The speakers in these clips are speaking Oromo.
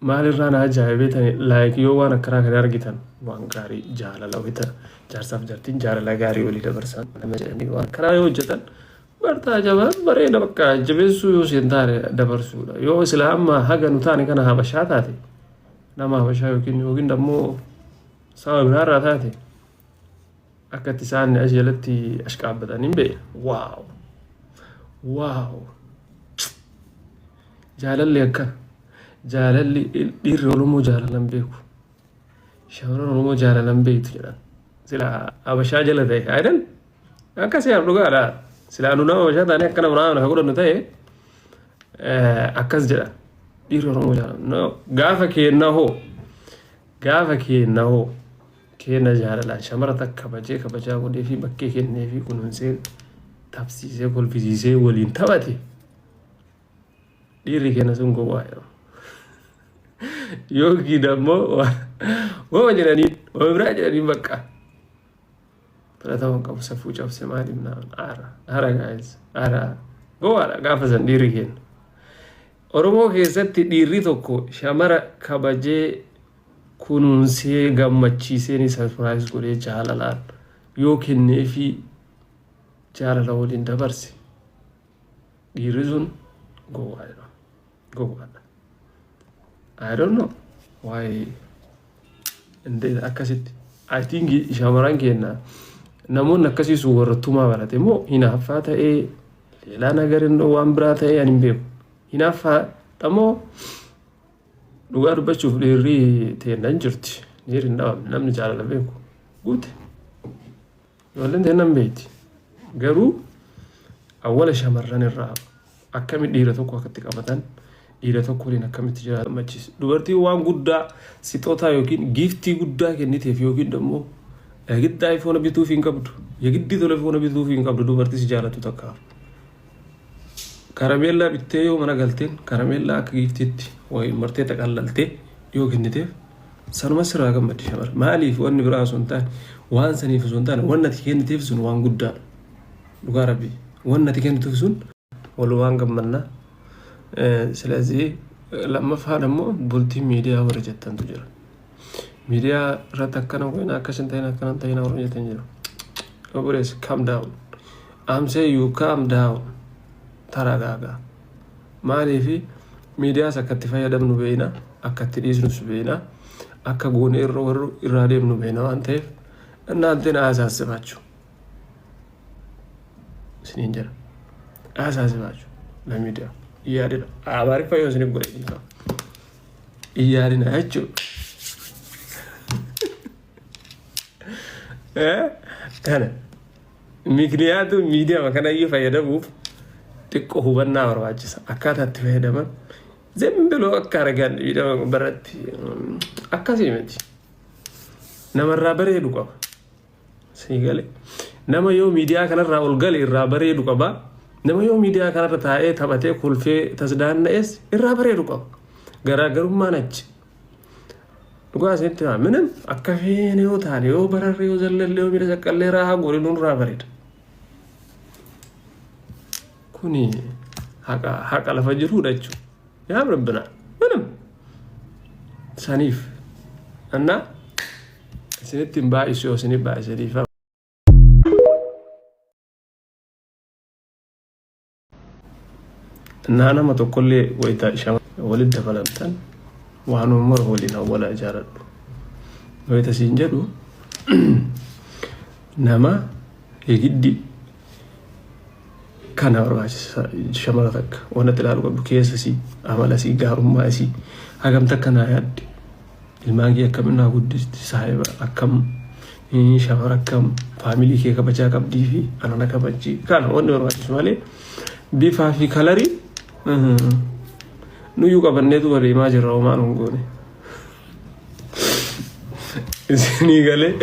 Maalirraa na ajaa'ibee tani like yoo waan akkanaa kana argitan waan gaarii jaalala wayita jaarsaaf jaartiin jaalala gaarii walii dabarsan nama jedhanii waan akkanaa yoo hojjetan bartaa jabaa bareeda bakka jabeessuu yoo seen taane dabarsuudha. Yoo silaa amma haga nu taane kana habashaa taate nama habashaa yookiin yookiin ammoo saba biraarraa taate akka itti isaan as jalatti ashqaabbatan hin beekna. Waaw! Waaw! Jaalalli akkana. Jaalalli dhiirri Oromoo jaalalan beeku. Shamarran Oromoo jaalalan beektu jedhan. Sila Habashaa jala ta'e ayidhan akkasii haa dhugaadha. Sila nu nama Habashaa taanee akkana nama godhannu ta'e akkas jedhan. Dhiirri Oromoo jaalalan. No, gaafa keenna hoo gaafa keenna hoo keenna jaalalaan shamara takka kabajee kabajaa godhee fi bakkee kennee fi kunuunsee tapsiisee kolfisiisee waliin taphate. Dhiirri keenya sun gowwaa jedhama. Yookiin ammoo wama jedhaniin wama biraa jedhaniin bakka. Fudhatama hin qabu safuu cabse maaliif naan aara aara gaa'is aara gowwaadha gaafa san dhiirri keenya. Oromoo keessatti dhiirri tokko shamara kabajee kunuunsee gammachiisee ni sarpiraayiz godhee jaalalaan yoo kenneefii jaalala waliin dabarse dhiirri sun gowwaa jedhama. Gowwaadha. I don't know why እንዴት akkasitti. I think shamarran keenya namoonni akkasii sun warra tumaa barate moo hinaaffaa ta'ee leelaa nagarin waan biraa ta'ee ani hin beeku. Hinaaffaa dhamoo dhugaa dubbachuuf dhiirri teenna hin jirti. Dhiirri hin dhabamne namni jaalala beeku guute. Ijoolleen teenna hin beekti. Garuu awwala shamarran irraa akkami dhiira tokko akkatti qabatan dhiira tokko waliin akkamitti jiraatan machiisa. Dubartiin waan guddaa sixootaa yookiin giiftii guddaa kenniteef yookiin immoo yagidda iPhone bituuf hin qabdu. Yagiddi telefoona bituuf hin qabdu dubartii si jaalatu takkaaf. Karameellaa bittee yoo mana galteen karameellaa akka giiftiitti wayii martee xaqallaltee yoo kenniteef sanuma sirraa gammaddi shamara. Maaliif wanni biraa osoo hin taane waan saniif osoo hin taane wanni ati kenniteef sun waan guddaadha. Dhugaa rabbii wanni ati kennituuf sun walumaan gammanna. ስለዚህ lammaffaan ammoo bultii miidiyaa warra jettantu jira. Miidiyaa irratti akkana goona akkas hin ta'in akkana hin ta'in warra jettan jira. Obboleessi, calm down. I'm saying you calm down. Taragaagaa. Maaliifi miidiyaas akka itti fayyadamnu beekna, akka itti dhiisnus beekna, akka goone irra warra irraa deemnu beekna waan ta'eef እናንተን አያሳስባችሁ isiniin jira. Asaasibachu ለሚዲያ እያድና Amaariffa yoo isinif godhe dhiifama. Iyyaadina jechuudha. Kana mikniyaatu miidiyaa kanayyuu fayyadamuuf xiqqoo hubannaa barbaachisa. Akkaataa itti fayyadaman zembeloo akka argan miidiyaa biratti akkasii miti. Namarraa bareedu qaba. Sii gale. Nama yoo miidiyaa kanarraa ol gale irraa bareedu qaba. Nama yoo miidiyaa kanarra taa'ee taphatee kolfee tasdaanna'es irraa bareedu qaba. Garaagarummaan achi. Dhugaa isinitti himaa minim akka feene yoo taane yoo bararre yoo zallalle yoo miila saqqallee raahaa goone nurraa bareeda. Kuni haqa haqa lafa jiruudha jechuudha. Yaa rabbina minim saniif annaa isinitti hin baay'isu yoo isinif baay'ise dhiifama. Naa nama tokkollee wayita walitti dabalamtan waanuma mara waliin awwala ijaaradhu. Wayita siin jedhu nama higiddi kana barbaachisa shamara takka wanti ilaalu qabdu keessa isii amala isii gaarummaa isii hagam takka naa yaaddi ilmaan kee akkam naa guddisti saahiba akkam shamara akkam faamilii kee kabajaa qabdii fi ana na kabajji kana wanni barbaachisu malee bifaa fi kalarii nuyyuu qabanneetu adeemaa jirra homaa nun goone isinii galee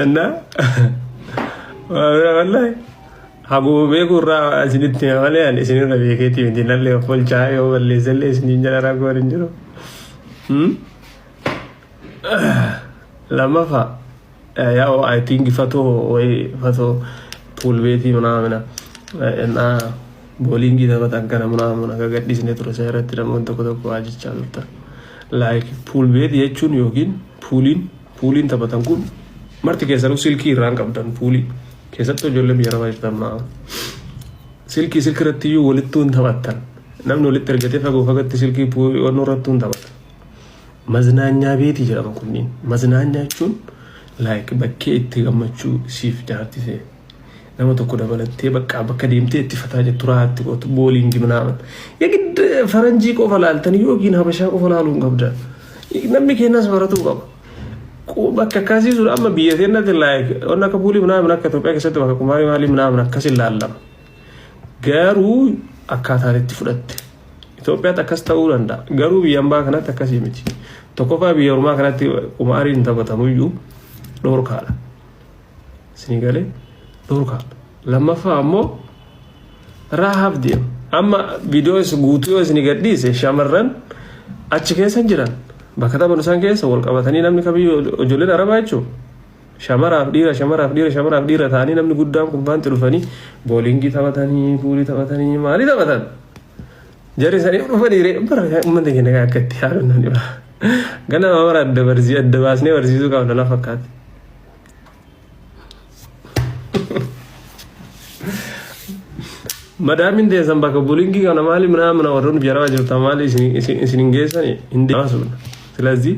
እና wallahi haguma beeku irraa isinitti hima malee ani isinirra beekeetii miti nallee of olchaa yoo balleessellee isiniin jala rakkoon hin jiru. Lammaffaa ያው I think fatoo ወይ fatoo pool beetii ምናምን እና Bowlingii taphatan kana munaamun akka gadhiisne ture isa irratti namoonni tokko tokko waa jechaa turtan. Like pool beet jechuun yookiin pooliin taphatan kun marti keessanuu silkii irraan qabdan, poolii keessattuu ijoollee biyya arabaa jirtan munaamun. Silkii silkii irratti iyyuu walittuu hin taphattan. Namni walitti ergatee fagoo fagatti silkii onnoo irrattuu hin taphata. መዝናኛ ቤት jedhama kunniin. መዝናኛ jechuun like bakkee itti gammachuu siif jaartise nama tokko dabalattee bakka bakka deemtee itti fataa jettu, raatti gootu, bowling ምናምን. የግድ faranjii qofa laaltanii yookiin habashaa qofa laaluu hin qabdan. Namni keenyas baratuu qaba. Bakka akkasii sun amma biyya teenyatti like wanni akka poolii ምናምን akka Itoophiyaa keessatti bakka kumaarii maalii ምናምን akkas hin laallama. Garuu akkaataan itti fudhatte. Itoophiyaatti akkas ta'uu danda'a. Garuu biyya ambaa kanatti akkasii miti. Tokkoffaa, biyya ormaa kanatti kumaariin hin taphatamuyyuu, dhoorkaadha. Isinii galee? Dhoorkaadha. Lammaffaa ammoo raahaaf deema. Amma viidiyoo guutuu yoo isinii gadhiise, shamarran achi keessa jiran bakka taphan isaan keessa wal qabatanii, namni kamiyyuu, ijoolleen arabaa jechuudha. Shamaraaf dhiira, shamaraaf dhiira, shamaraaf dhiira ta'anii, namni guddaan kun faanti dhufanii bowlingii taphatanii, poolii taphatanii, maalii taphatan. Jarri isaanii dhufanii bara uummata keenya akka itti haadha nan dhiba. Ganama mara adda barsii adda baasnee barsiisuu qabna na fakkaate. Madaamin teessan bakka bowlingii kana maali ምናምን warroonni biyya arabaa jirtan maali isin hin geessani hin deemaa. ስለዚህ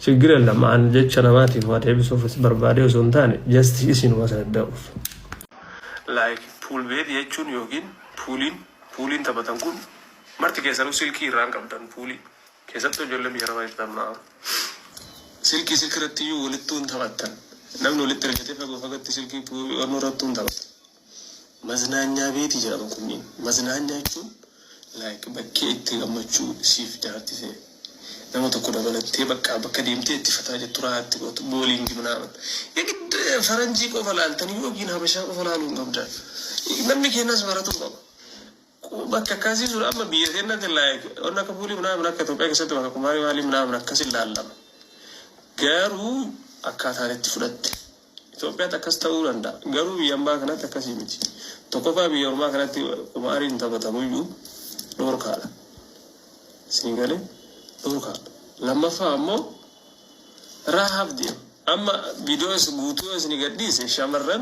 ችግር የለም። An jecha namaatiif waa deebisuuf barbaadee osoo hin taane, just isinuma sadda'uuf. Like pool beet jechuun yookiin pooliin taphatan kun marti keessanuu silkii irraan qabdan, poolii keessattuu ijoollee biyya arabaa jirtan maa silkii silkii irratti iyyuu walittuu hin taphattan. Namni walitti ergatee fagoo fagatti silkii onnoo irrattuu hin taphatan. መዝናኛ ቤት jedhama kunniin. መዝናኛ jechuun like bakkee itti gammachuu siif jaartise nama tokko dabalattee bakka bakka deemtee itti fataa jettu, raatti gootu, bowling ምናምን. የግድ faranjii qofa laaltanii yookiin habashaa qofa laaluu hin qabdan. Namni keenyas baratuu qaba. Bakka akkasii sun amma biyya teenyatti like wanni akka poolii ምናምን akka Itoophiyaa keessatti bakka kumaarii maalii ምናምን akkas hin laallama. Garuu akkaataan itti fudhatte. Itoophiyaatti akkas ta'uu danda'a. Garuu biyya ambaa kanatti akkasii miti. Tokkoffaa, biyya ormaa kanatti kumaariin hin taphatamuyyuu, dhoorkaadha. Isinii galee? Dhoorkaadha. Lammaffaa ammoo raahaaf deema. Amma viidiyoo guutuu yoo isinii gadhiise, shamarran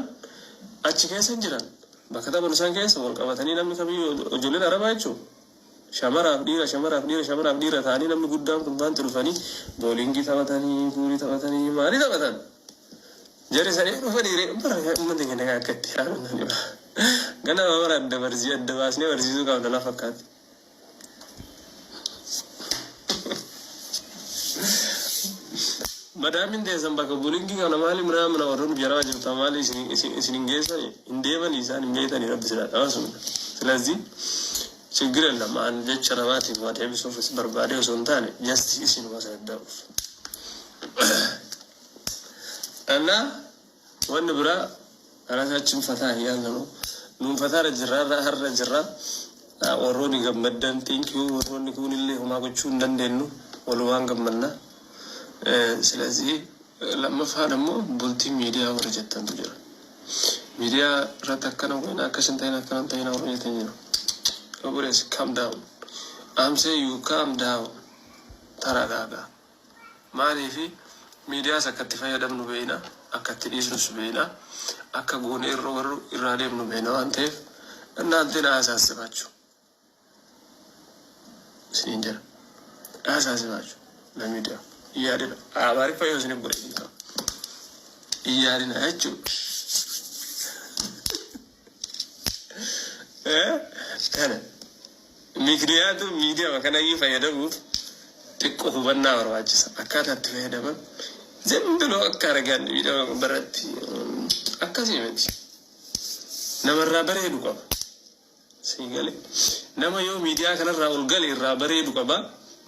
achi keessa jiran bakka taphan isaan keessa wal qabatanii, namni kamiyyuu, ijoolleen arabaa jechuudha. Shamaraaf dhiira, shamaraaf dhiira, shamaraaf dhiira ta'anii, namni guddaan kun faanti dhufanii bowlingii taphatanii, poolii taphatanii, maalii taphatan. Jarri isaanii dhufanii bara uummata keenya akka itti haadha nan dhiba. Ganama mara adda barsii adda baasnee barsiisuu qabna na fakkaate. Madaamin teessan bakka bowlingii kana maali ምናምን warroonni biyya arabaa jirtan maali isin hin geessani hin deemanii isaan hin beekanii rabbi silaa dhabasu. ስለዚህ ችግር የለም። An jecha namaatiif waa deebisuuf barbaadee osoo hin taane, just isinuma sadda'uuf. እና wanni biraa ራሳችን ፈታ እያልን ነው። Nuun fataarra jirra, har'a jirra. Warroonni gammaddan thank you, warroonni kunillee homaa gochuu hin dandeenyu, walumaan gammanna. ስለዚህ lammaffaan ammoo bultii miidiyaa warra jettantu jira. Miidiyaa irratti akkana goona, akkas hin ta'in, akkana hin ta'in warra jettan jiru. Obboleessi, calm down. I'm saying you calm down. Taragaagaa. Maaliifi miidiyaas akka itti fayyadamnu beekna, akka itti dhiisnus beekna, akka goone irra warra irraa deemnu beekna waan ta'eef እናንተን አያሳስባችሁ isiniin jira. Ayasaasibaachu ለሚዲያ እያድና አማሪፋ yoo isin godhe እያድና jechuudha. Kana ምክንያቱም miidiyaa kanayyuu fayyadamuuf xiqqoo hubannaa barbaachisa. Akkaataa itti fayyadaman ዝም ብሎ akka argan miidiyaa biratti akkasii miti. Namarraa bareedu qaba. Sii galee, nama yoo miidiyaa kanarraa ol gale irraa bareedu qaba.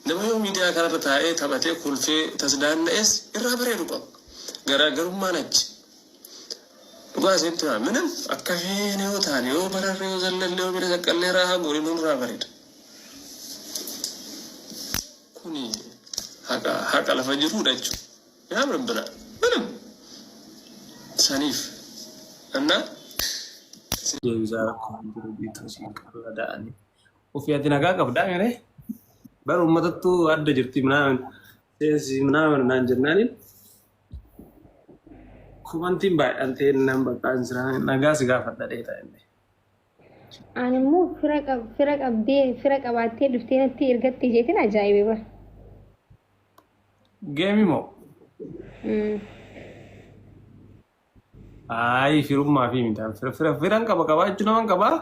Nama yoo miidiyaa kanarra taa'ee taphatee kolfee tasdaanna'es irraa bareedu qaba. Garaagarummaan achi. Dhugaa isinitti himaa, ምንም akka feene yoo taane, yoo bararre, yoo zallalle, yoo bira saqqallee raahaa goone, nurraa bareeda. Kuni haqa haqa lafa jirudha jechuudha. ያምርብናል ምንም ሰኒፍ እና Si deebisaa rakkoo hin jiru biituu siin qallada'anii. Ofii ati nagaa qabdaa mere? Bara uummatattuu adda jirti minaamin seensi minaamin naan jennaaniin kumantiin baay'antee nan bakka nagaa si gaafadha dheeta inni. Ani immoo fira qab fira qabdee fira qabaattee dhuftee natti ergatte jeetiin ajaa'ibe bara. Geemi moo? Ayi firummaa fi mitaan fira fira firan qaba qabaachuu naman qabaa.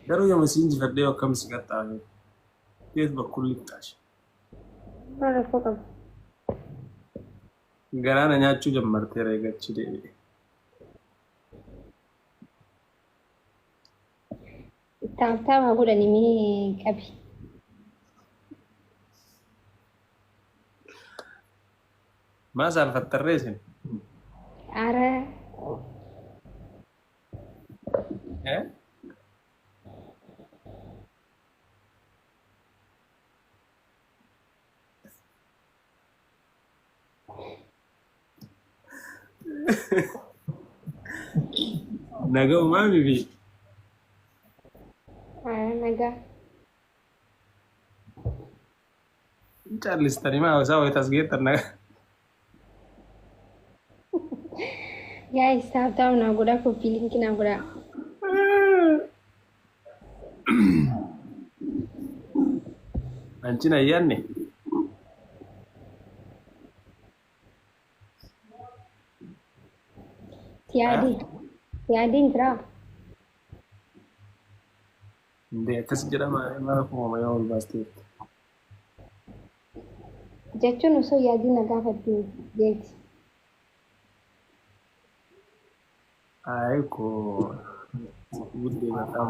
Garuu yooma si injifadhee akkam si qaxxaame. Kees bakkuun lixxaash. Maal rakkoo qaba? Garaana nyaachuu jammarteera eegachi deebi'e. Tap tap haa godhani mee qabi. Maa saalfattarree isin? Ara Eh? Nagaumaa bibi. Ara nagaa. Callistanii maa isaa wayita as geettan nagaa. Guys, tap tap naa godhaa, copy link naa godhaa. Anchin ayyaanne. Siyaadii. Siyaadiin jiraa? Indee akkas jedhama mara kuumama yoo ol baasteetti. Jechuun osoo yaadii na gaafatte jeeti. Ay ko ጉዴ በጣም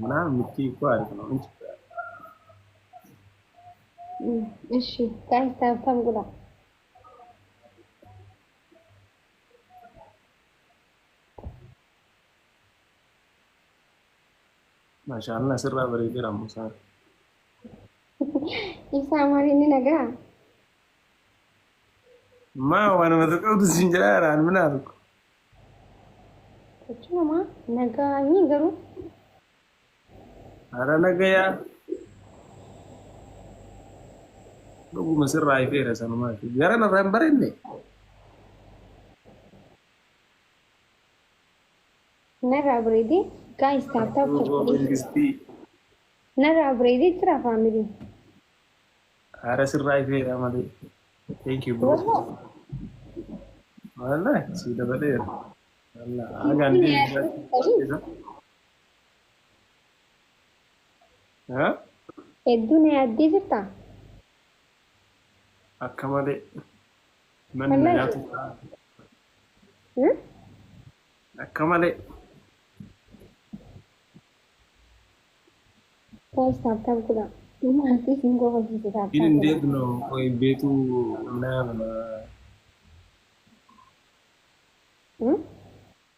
ምናምን የምትይ እኮ አሪፍ ነው እንጂ እሺ guys, tap tap godhaa. Maashaallah sirraa bareedeera Musaan. Ibsaa maal inni nagaa? Maa waanuma tokkotu siin jedhaa jiraan minaa tokko. Jechuun maa nagaa inni garuu Hara nagayaa dhuguma sirraa ifeera sanumaa fi gara narraa hin bareedne. Narraa bareedee guys, tap tap godhee Mangistii narraa bareedee jira family. Hara sirraa ifeera malee. Thank you, bro. Wallahi si dabaleera. Wallahi hagaan deebisaa. Ha? Hedduu na yaaddee jirtaa? Akka malee. Manni Wallahi. nyaatu akka malee. Guys, tap tap godhaa. Maatii siin kofalchiise tap ግን tap እንዴት godhaa. ነው ቆይ ቤቱ ምናምን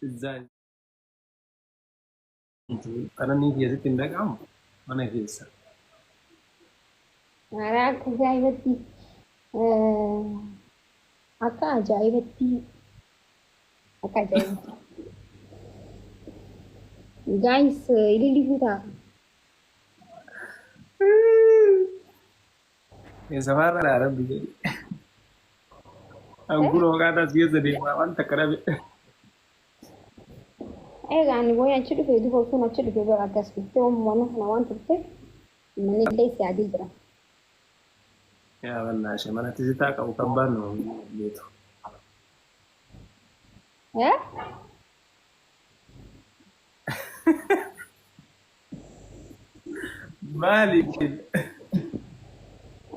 እዛ qananii keessatti hin dhaqamu mana keessa. Ara akka ajaa'ibatti akka ajaa'ibatti akka ajaa'ibatti. Guys, ililli fuutaa. Safarra rabbi jedhi. Anguro maqaa keessa deemaa waan takka dhabe. Egaa ani booya achi dhufee duuba osoo achi dhufee bara akkas dhuftee mana kana waan turteef manni illee si adii jira. Yaa wallahi mana tisitaa qabu kan baanu beetu. Eh? Maali?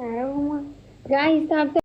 Arabuma. Guys, tap